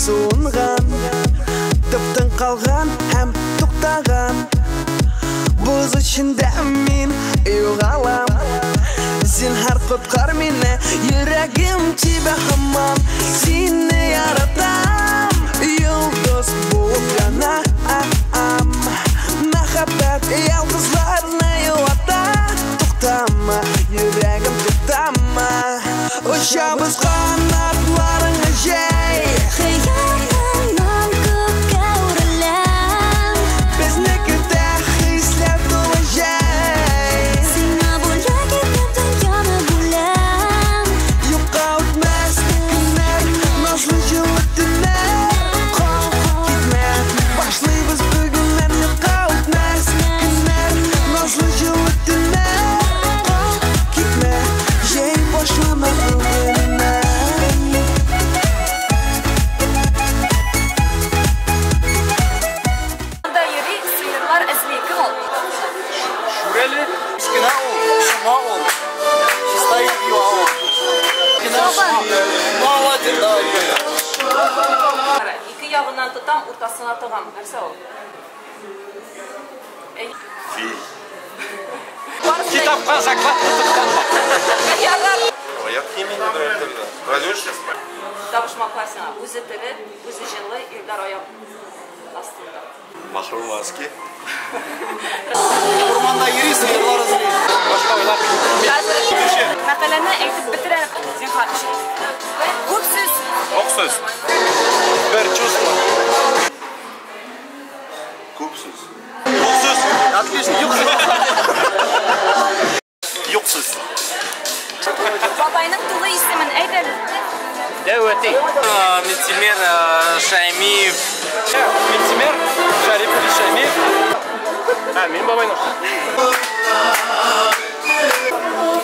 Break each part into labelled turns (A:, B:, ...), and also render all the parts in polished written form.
A: Суынган, тып-тын калган һәм туктаган. Боз эчендә мин югалам. Зинһар коткар мине, йөрәгем тибә һаман. Сине яратам, йолдыз булып янам. Мәхәббәт ялгызларны юата. Туктама, йөрәгем, туктама. Очабыз канатларыңны җәй.
B: Хыялымнан күккә үреләм.
A: Безне көтә хисләр тулы җәй.
B: Сиңа бүләк итеп дөньяны бүләм.
A: Юкка үтмәс көннәр, назлы җылы төннәр. Кал, китмә, башлыйбыз бүгеннән. Юкка үтмәс көннәр, назлы җылы төннәр. Кал, китмә, җәй башлана бүгеннән.
C: Анда йөри, сыерлар эзли. Кем ул?
D: Шүрәле, кечкенә ул, шома ул. Чиста итеп юа ул. Кечкенә шома. Молодец, давай.
C: Ике ягыннан тотам, уртасына тыгам. Нәрсә ул?
E: Фил.
D: Китапка закладка тоткан.
C: Ярар.
E: Аяк киеме инде берәр төрле. Галош.
C: Табышмаклар сиңа. Үзе тере, үзе җылы, Илдар аяк астында.
E: Махру маски.
D: Урманда йөри, сыерлар эзли. Башка уйлап.
C: Хәзер мәкаләне әйтеп бетерә, зинһар өчен. Күп сүз.
E: Ак сүз.
D: Бер чувство.
E: Күп сүз.
D: Юк сүз. Отлично, юк сүз. Юк сүз.
C: Бабайның тулы исемен әйт әле.
D: Дәүәти. Минтимер Шаймиев. Минтимер Шарипович Шаймиев. А, мин бабайның.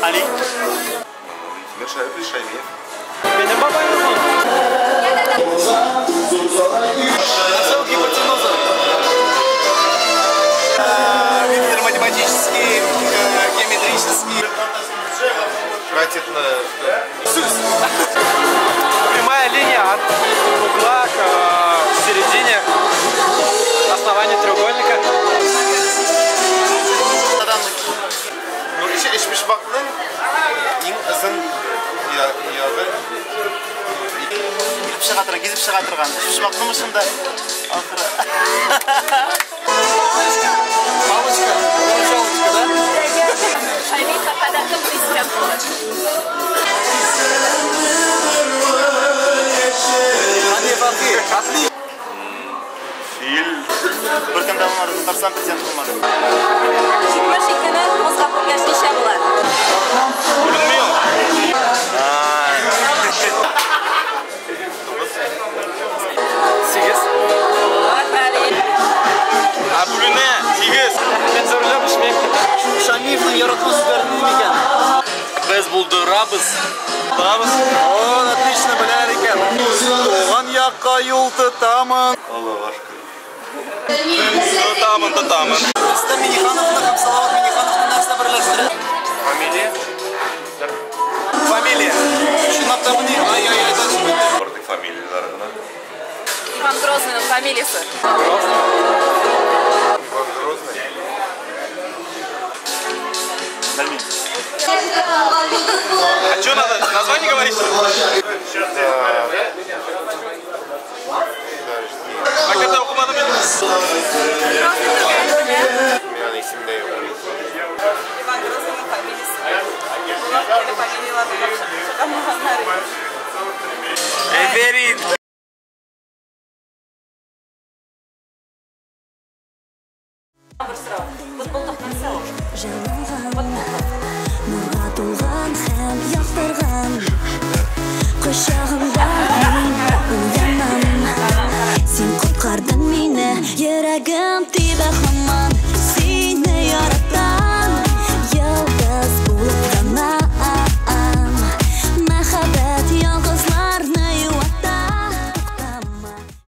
D: Али.
E: Минтимер Шарипович Шаймиев.
D: Минем бабайның. Гипотенуза. Виктор математический, геометрический.
E: Катетная.
D: Прямая линия от угла к середине основания треугольника.
E: Ну, еще өчпочмакның иң озын ягы.
F: Килеп чыга торган, гизеп чыга торган. Өчпочмакның очында ахыры.
D: Палочка, выручалочка, да?
C: Шаймиев хакында кем искән булыр?
D: Отлично.
E: Фил.
F: Бер кем дә булмады, Татарстан президенты булмады.
C: 72-не тугызга бүлгәч ничә була?
E: Бүленми ул.
D: 8.
C: Афәрин.
E: А бүленә 8.
D: Мин зурлап эчмим.
F: Шамиевның яраткан сүзләре нинди икән?
D: Без булдырабыз. Булдырабыз.
F: О, отлично, беләләр икән. Туган якка юл тотамын.
E: Аллага шөкер. Тотамын, тотамын.
F: Рөстәм Миңнехановны һәм Салават Миңнехановны нәрсә берләштерә?
E: Фамилия.
D: Фамилия.
F: Чынлап та бу ни? Ай-ай-ай, дальше бетте.
E: Бардык фамилияләре генә.
C: Иван Грозныйның фамилиясе.
D: Грозный.
E: Иван Грозный.
F: Белмим.
E: А что надо? Название говорить? Мәктәптә укымадым мин.
C: Грозный түгел, менә.
E: Мин аның исемен дә юк.
C: Иван Грозныйның фамилиясе. Булар теле фамилияләрне чыгармаганнар.
D: Эферин.
C: Бер сорау. Бытбылдык нәрсә ул?
B: Җылынган,
C: Бытбылдык.
B: нурга тулган һәм яктырган. Йөрәгем тибә һаман.